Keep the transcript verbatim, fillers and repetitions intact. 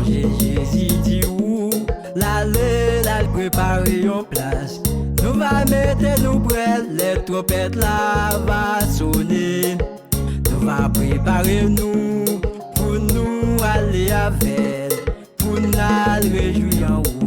Jezi di ou, l ale, l al prepare yon plas. Nou va mete nou prè lè twonpèt la va sone. Nou va prepare nou pou nou ale avè l, pou n al rejwi anwo.